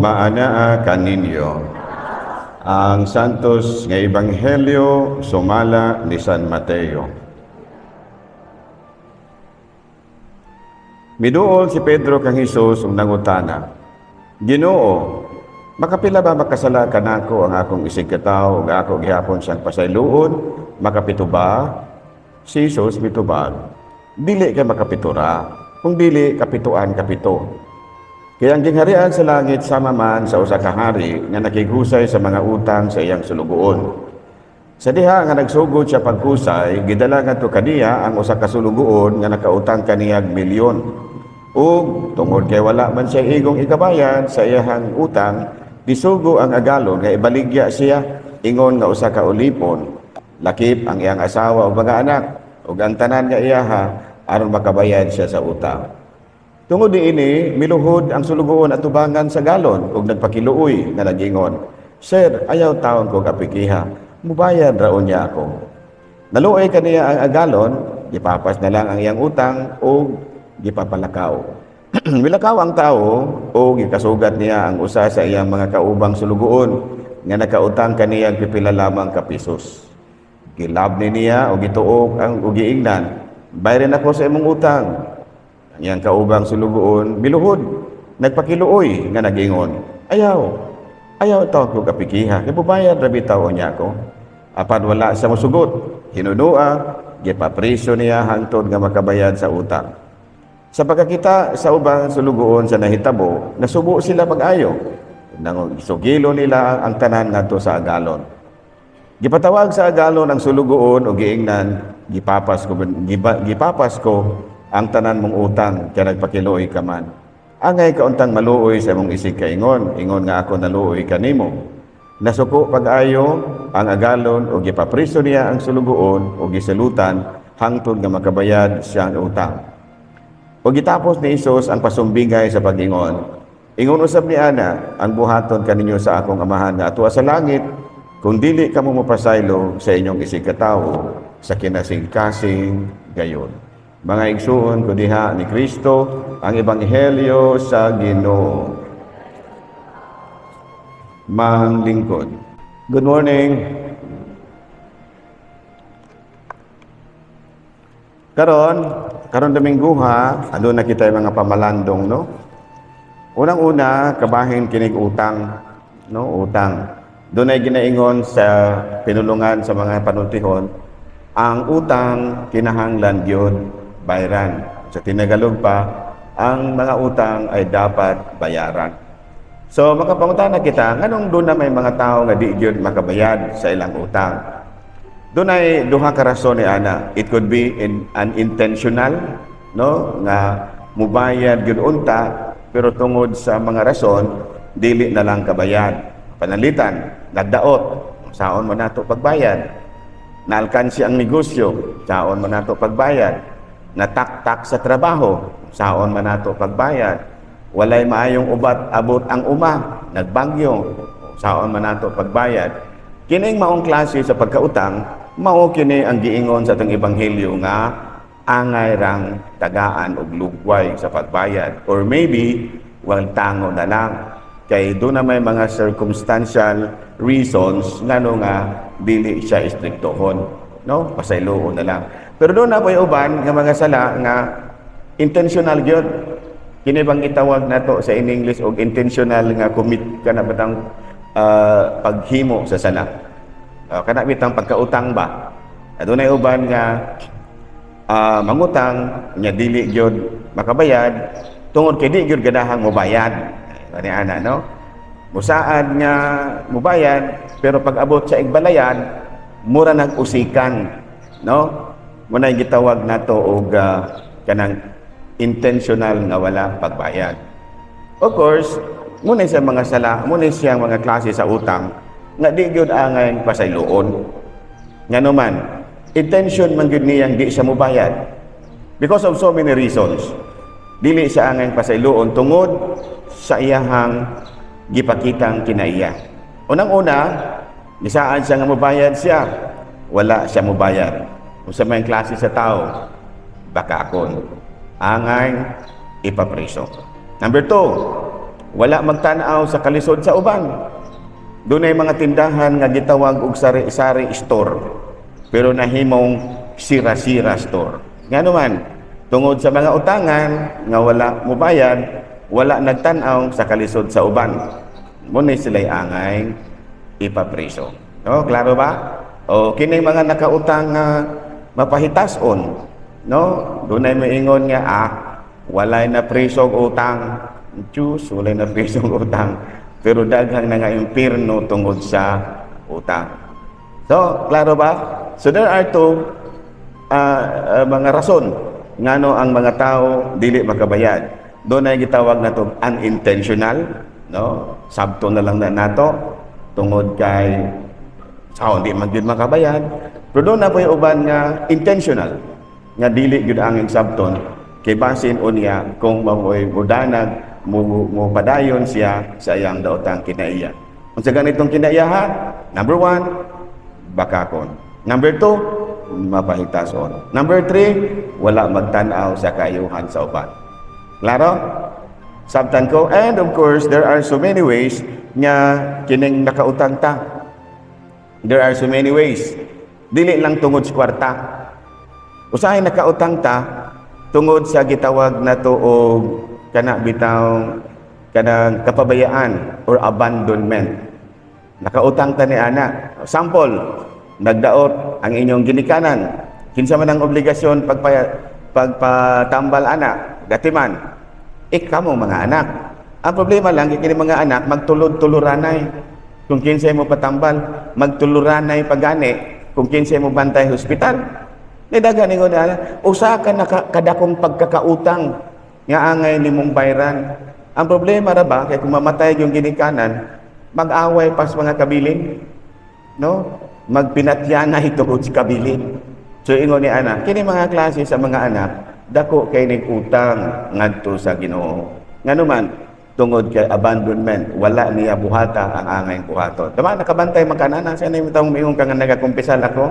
maanaa kaninyo. Ang Santos nga Ebanghelyo sumala ni San Mateo. Miduol si Pedro kang Hesus ug nangutana, "Ginoo, makapila ba makasala kanako ang akong isig katawo ug ako gihapon siyang pasayloon? Makapito ba?" Si Hesus mitubag, "Dili kay makapitura, kung dili kapituan kapito. Kaya ang gingharian sa langit sama man sa usa ka hari nga nakighusay sa mga utang sa iyang sulugoon. Sa diha nga nagsugod siya paghusay, gidala ngadto kaniya ang usa ka sulugoon nga nakautang kaniyag milyon. Ug tungod kay wala man siya igong ikabayad sa iyahang utang, gisugo ang agalon nga ibaligya siya ingon nga usa ka ulipon, lakip ang iyang asawa ug mga anak ug ang tanan nga iyaha aron makabayad siya sa utang. Tungod niini, miluhod ang sulugoon atubangan sa galon ug nagpakiluoy nga nagingon, 'Sir, ayaw taon ko apikiha, mubayad ra unya ako.' Naluoy kaniya ang agalon, gipapas na lang ang iyang utang ug gipapalakaw. Milakaw ang tao ug gikasugat niya ang usa sa iyang mga kaubang sulugoon nga nakautang kaniyang pipila lamang ka pesos. Gilabni niya ug gituok ang ug giingnan, 'Bayarin ako sa imong utang.' Ang iyang kaubang sulugoon miluhod, nagpakiluoy nga nagingon, 'Ayaw, ayaw taon ko apikiha, kay mubayad ra bitaw unya ko.' Apan wala siya mosugot. Hinunua, gipapriso niya hangtod nga makabayad sa utang. Sa pagkakita sa ubang sulugoon sa nahitabo, nasubo sila mag-ayo. Nang sugilo nila ang tanan ngadto sa agalon. Gipatawag sa agalon ang sulugoon o giingnan, 'Gipapas ko ang tanan mong utang kay nagpakiluoy ka man. Angay ka untang maluoy sa imong isig kaingon, ingon nga ako naluoy kanimo.' Nasuko pag-ayo ang agalon o gipapriso niya ang sulugoon o gisalutan hangtod nga makabayad siya ang utang." O gitapos ni Hesus ang pasumbingay sa pag-ingon, "Ingon usab ni ana ang buhaton kaninyo sa akong Amahan nga atua sa langit kung dili kamo mopasaylo sa inyong isig katawo sa kinasingkasing gayon." Mga igsuon ko diha ni Kristo, ang ebanghelyo sa Ginoo. Manglingkod. Good morning. Karon, karon Dominguha, ano na kita yung mga pamalandong, no? Unang-una, kabahin kinig utang, no? Utang. Doon ay ginaingon sa pinulungan sa mga panultihon, ang utang kinahanglan gyud bayaran. Sa Tinagalog pa, ang mga utang ay dapat bayaran. So makapangutana kita, nganong doon na may mga tao nga di gyud makabayad sa ilang utang? Doon ay duha ka rason ni ana. It could be unintentional, no, nga mubayad gyud unta pero tungod sa mga rason dili na lang kabayad. Panalitan, nagdaot, saon man nato pagbayad. Naalkansi ang negosyo, saon man nato pagbayad. Nataktak sa trabaho, saon man nato pagbayad. Walay maayong ubat abot ang uma, nagbagyo, saon man nato pagbayad. Kining maong klase sa pagkautang, mao kini ang giingon sa atong ebanghelyo nga angay rang tagaan og lugway sa pagbayad, or maybe wal tango na lang kay doon na may mga circumstantial reasons ngano nga dili siya istriktohon, no, pasayloon na lang. Pero doon na po'y uban nga mga sala nga intentional gyud. Kini bang itawag nato sa in English og intentional nga commit ka na batang paghimo sa sala. Kana bitang pagkautang ba? Adunay uban nga mangutang nya dili gyud makabayad tungod kay di gyud ganahang mobayad. Kani ana, no? Musaad nga mobayad pero pag abot sa igbalayan mura nag usikan, no? Muna gitawag nato og kanang intentional nga wala pagbayad. Of course, muna sa mga sala, muna siyang mga klase sa utang nga di gyud angay pasayloon. Ngano man, intention man gyud niyang di siya mobayad. Because of so many reasons. Dili siya angay pasayloon tungod sa iyahang gipakitang kinaiya. Unang-una, gisaad siya nga mobayad siya, wala siya mobayad. Unsa may klase sa tao, bakakon. Angay ipapriso. Number two, Wala magtan-aw sa kalisod sa uban. Dunay mga tindahan nga gitawag og sari-sari store pero nahimong sira-sira store. Ngano man, tungod sa mga utangan nga wala mobayad, wala nagtan-aw sa kalisod sa uban. Mao ni sila'y angay ipapriso. No, klaro ba? O kining mga nakautang nga mapahitason, no? Dunay moingon nga, "Ah, walay na prisog utang." Diyos, walay na prisog utang. Pero daghang na nga impirno tungod sa utang. So, klaro ba? So there are two mga rason ngano ang mga tao dili makabayad. Dunay gitawag nato unintentional, no? Sabto na lang na nato tungod kay sa hindi man gyud makabayad. Pero duna poy uban nga intentional nga dili gyud ang sabton kay basin unya kung mamoy mudanag mo padayon siya sa iyang daotang kinaiya. Unsa ganitong kinaiya, ha? Number one, bakakon. Number two, mapahitason. Number three, wala magtanaw sa kaayuhan sa uban. Klaro? Sabtan ko. And of course, there are so many ways nga kining nakautang ta. There are so many ways. Dili lang tungod sa kwarta. Usahay nakautang ta tungod sa gitawag nato og kana bitaw kanang kapabayaan or abandonment. Nakautang ta ni ana. Sample, nagdaot ang inyong ginikanan. Kinsa man ang obligasyon pagpatambal ana? Gatiman. Ikaw mga anak. Ang problema lang kini mga anak magtulod-tuluranay. Kung kinsay mo patambal, magtuluranay pagani kung kinsay mo bantay hospital. Ni daghan ingon ana, usa ka naka, kadakong pagkakautang nga angay nimong bayran. Ang problema ra ba kay kung mamatay yung ginikanan, mag-away pas mga kabilin. No? Magpinatyanay tungod sa kabilin. So ingon ni ana, kini mga klase sa mga anak, dako kay ning utang ngadto sa Ginoo. Ngano man, tungod kay abandonment, wala niya buhata ang angay buhaton. Tama, nakabantay man kanana sa ning taong miingon ka nga nagakumpisal ako,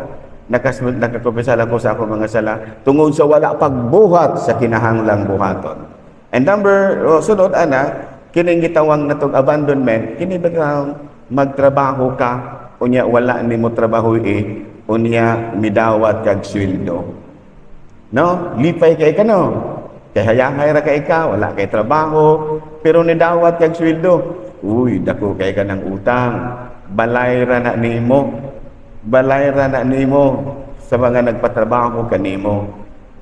nakakumpisal ako sa akong mga sala tungod sa wala pagbuhat sa kinahanglang buhaton. And number oh, sunod ana, kining gitawag natong abandonment, kini ba magtrabaho ka unya wala nimo trabaho eh, unya midawat kag sweldo. No? Lipay kay ka, no? Kay hayahay ra kay ka, wala kay trabaho, pero nidawat kag sweldo. Uy, dako kay ka ng utang. Balay ra na nimo. Balay ra na nimo sa mga nagpatrabaho kanimo.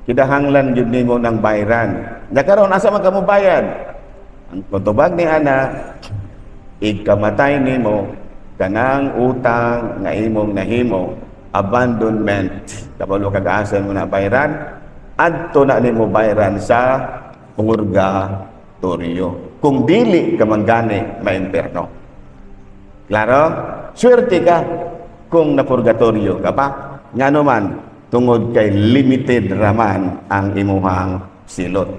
Kinahanglan gyud nimo ng bayran. Nya karon asa man ka mo bayad? Ang kutubag ni ana, igkamatay nimo kanang utang nga imong nahimo, abandonment, kabalo kag asa mo na bayran, adto na nimo bayran sa purgatorio kung dili ka manggani maimperno. Klaro? Swerte ka kung na purgatorio ka pa. Ngano man, tungod kay limited raman ang imuhang silot.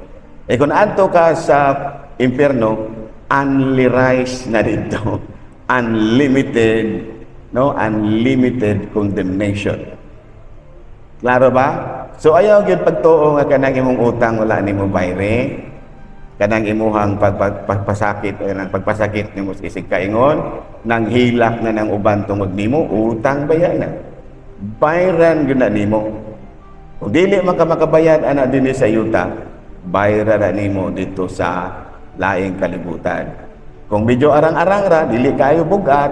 Eh kung adto ka sa impierno, only rice na dito, unlimited, no? Unlimited condemnation. Klaro ba? So ayaw gyud pagtuo nga kanang imong utang wala nimo bayre, kanang imuhang pagpasakit, kanang pagpasakit nimo sa isig kaingon nang hilak na ng uban tungod nimo, utang baya na, bayran gyud na nimo. Kung dili man ka makabayad ana dinhi sa yuta, bayran na nimo dito sa laing kalibutan. Kung medyo arang-arang ra, dili kayo bugat,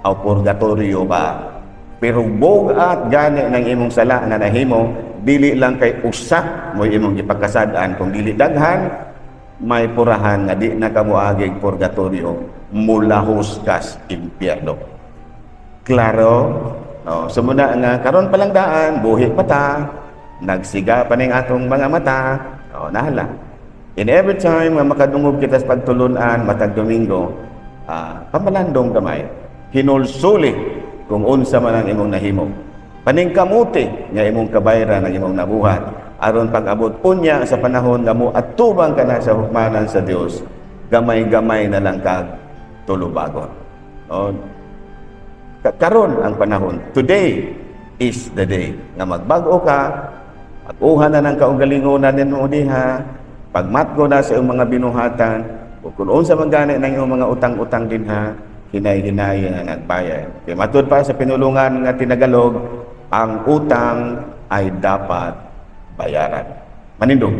aw purgatorio ba. Pero bugat gani ng imong sala nga nahimo, dili lang kay usa mo imong gipagkasad-an, kung dili daghan, may purahan nga di na ka moagig purgatorio, mulahos kas impyerno. Klaro? No, so muna nga karon pa lang daan, buhi pa ta, nagsiga pa ning atong mga mata, oh, nahala. In every time nga makadungog kita sa pagtulunan matag Domingo, pamalandong gamay, hinulsuli kung unsa man ang imong nahimo. Paningkamuti nga imong kabayran ang imong nabuhat aron pag-abot unya sa panahon nga mo atubang ka na sa hukmanan sa Dios, gamay-gamay na lang kag tulubagon. No? Karon ang panahon. Today is the day nga magbag-o ka, pag-uha na ng kaugalingonan nimo diha, pagmatgo na sa iyong mga binuhatan, O kung unsa man gani nang imong mga utang-utang dinha, hinay-hinay nga nagbayad. Kay matud pa sa pinulungan nga tinagalog, ang utang ay dapat bayaran. Manindog.